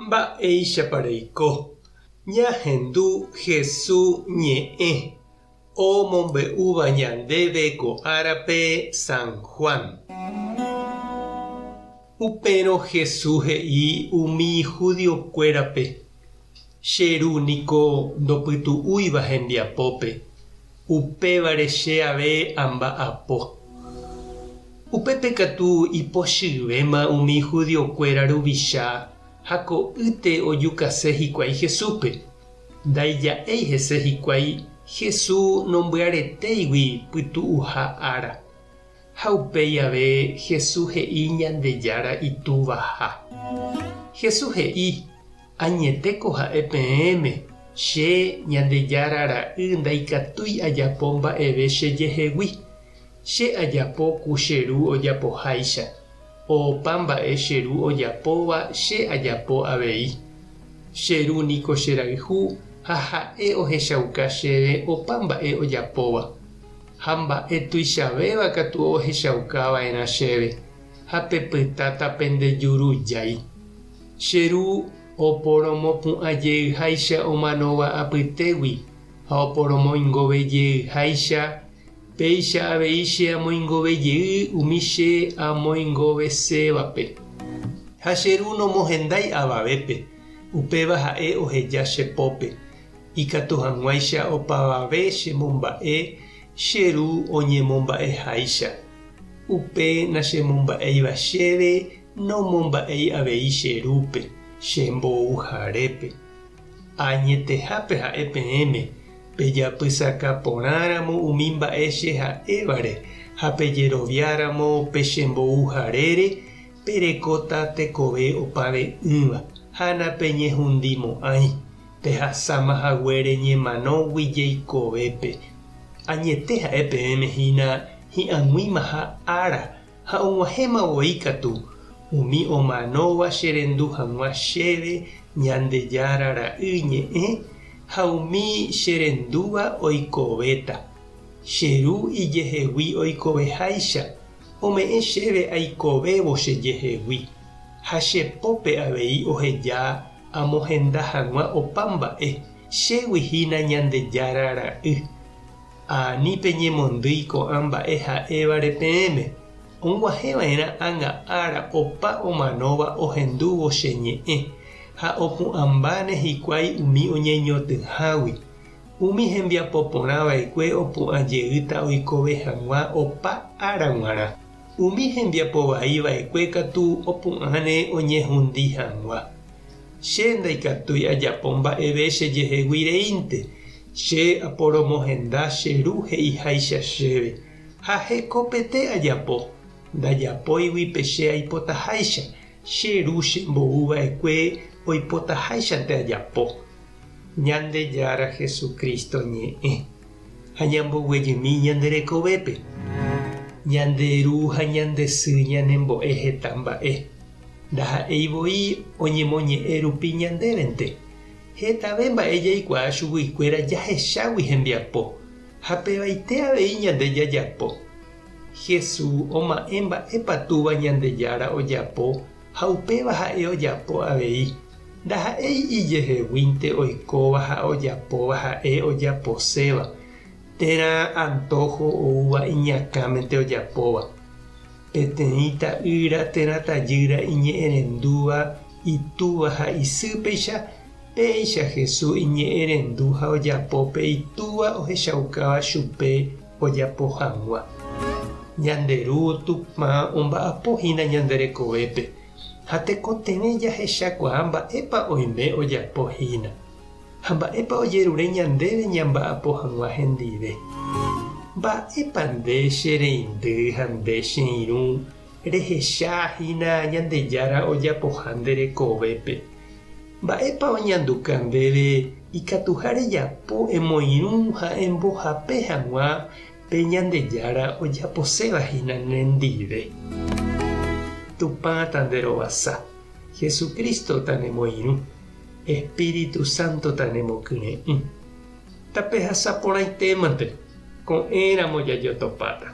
Mba'éichapa reiko? Ñahendu Hesu ñe'ẽ omombe'úva ñandéve ko árape San Juan. Upérõ Hesu he'i umi judiokuérape, Che Ru niko ndopytu'úiva hembiapópe, upévare che ave amba'apo. Upépe katu ipochyvéma umi judiokuéra ruvicha ha ko'ýte ojukase hikuái Jesúspe. Ndaija'éi hese hikuái Jesús nombyaretéigui pytu'uha ára. Ha upéi ave Jesús he'i Ñandejára Itúvaha. Jesús he'i, Añetéko ha'e peẽme, che, Ñandejára Ra'y ndaikatúi ajapo mba'eve chejehegui. Che ajapo ku che Ru ojapoháicha. Opa mba'e che Ru ojapóva che ajapo avei. Che Ru niko cherayhu ha ha'e ohechauka chéve opa mba'e ojapóva. Ha mba'e tuichavéva katu ohechauka va'erã chéve, ha pepytáta pende jurujái. Che Ru oporomopu'ã jeyháicha omanóva apytégui ha oporomoingove jeyháicha, péicha avei che amoingove jey umi che amoingovesévape. Ha che Ru nomohendái avavépe, upéva ha'e oheja che pópe. Ikatu hag̃uáicha opavave chemomba'e che Ru oñemomba'eháicha. Upe nachemomba'éiva chéve nomomba'éi avei che Rúpe, che mbouharépe. Añetehápe ha'e peẽme, pejapysaka porãramo umi mba'e che ha'évare ha pejeroviáramo pe che mbouharére, perekóta tekove opave'ỹva ha napeñehundimo'ãi. Pehasáma haguére ñemanógui jeikovépe. Añete ha'e peẽme hína hi'ag̃uimaha ára ha og̃uahẽma voi katu, umi omanóva cherendu hag̃ua chéve Ñandejára Ra'y ñe'ẽ ha umi cherendúva oikovéta. Che Ru ijehegui oikoveháicha, ome'ẽ chéve aikovévo chejehegui, ha che pópe avei oheja Amohenda hag̃ua opa mba'e, chégui hína Ñandejára Ra'y. Ani peñemondýi ko'ã mba'e ha'évare peẽme, og̃uahẽ va'erã ág̃a ára opa omanóva ohendúvo che ñe'ẽ, ha opu'ãmbáne hikuái umi oñeñotỹhágui. Umi hembiapo porã va'ekue opu'ã jeýta oikove hag̃ua opa ára g̃uarã. Umi hembiapo vai va'ekue katu opu'ãne oñehundi hag̃ua. Che ndaikatúi ajapo mba'eve chejehegui reínte, che aporomohenda che Ru he'iháicha chéve, ha hekopete ajapo, ndajapóigui pe che aipotaháicha, che Ru chembou va'ekue oipotaháichante ajapo. Ñandejára Jesucristo ñe'ẽ. Ha ñamboguejymi ñande rekovépe. Ñande ru ha ñande sy ñanembo'e heta mba'e. Ndaha'éi voi oñemoñe'ẽ rupi ñandévente. Hetave mba'e jaikuaa chuguikuéra jahechágui hembiapo, ha pevaite avei ñande jajapo. Jesús oma'ẽ mba'épa Túva Ñandejára ojapo ha upéva ha'e ojapo avei. Ndaha'éi ijeheguínte oikóva ha ojapóva ha'e ojaposéva, térã antóho oúva iñakãmente ojapóva. Peteĩ ta'ýra térã tajýra iñe'ẽrendúva itúva ha isýpeicha, péicha Jesús iñe'ẽrendu ha ojapo pe Itúva ohechaukáva chupe ojapo hag̃ua. Ñande Ru Tupã omba'apo hína ñande rekovépe, ha tekotevẽ jahechakuaa mba'épa oime ojapo hína, ha mba'épa ojerure ñandéve ñamba'apo hag̃ua hendive. Mba'épa nde che reindy ha nde che irũ rehecha hína Ñandejára ojapoha nde rekovépe? Mba'épa oñanduka ndéve ikatuha rejapo emoirũ ha embohape hag̃ua pe Ñandejára ojaposéva hína nendive? Tupã tanderovasa, Jesucristo tanemoirũ, Espíritu Santo tanemokyre'ỹ. Tapehasa porãitémante, ko'ẽramo jajotopáta.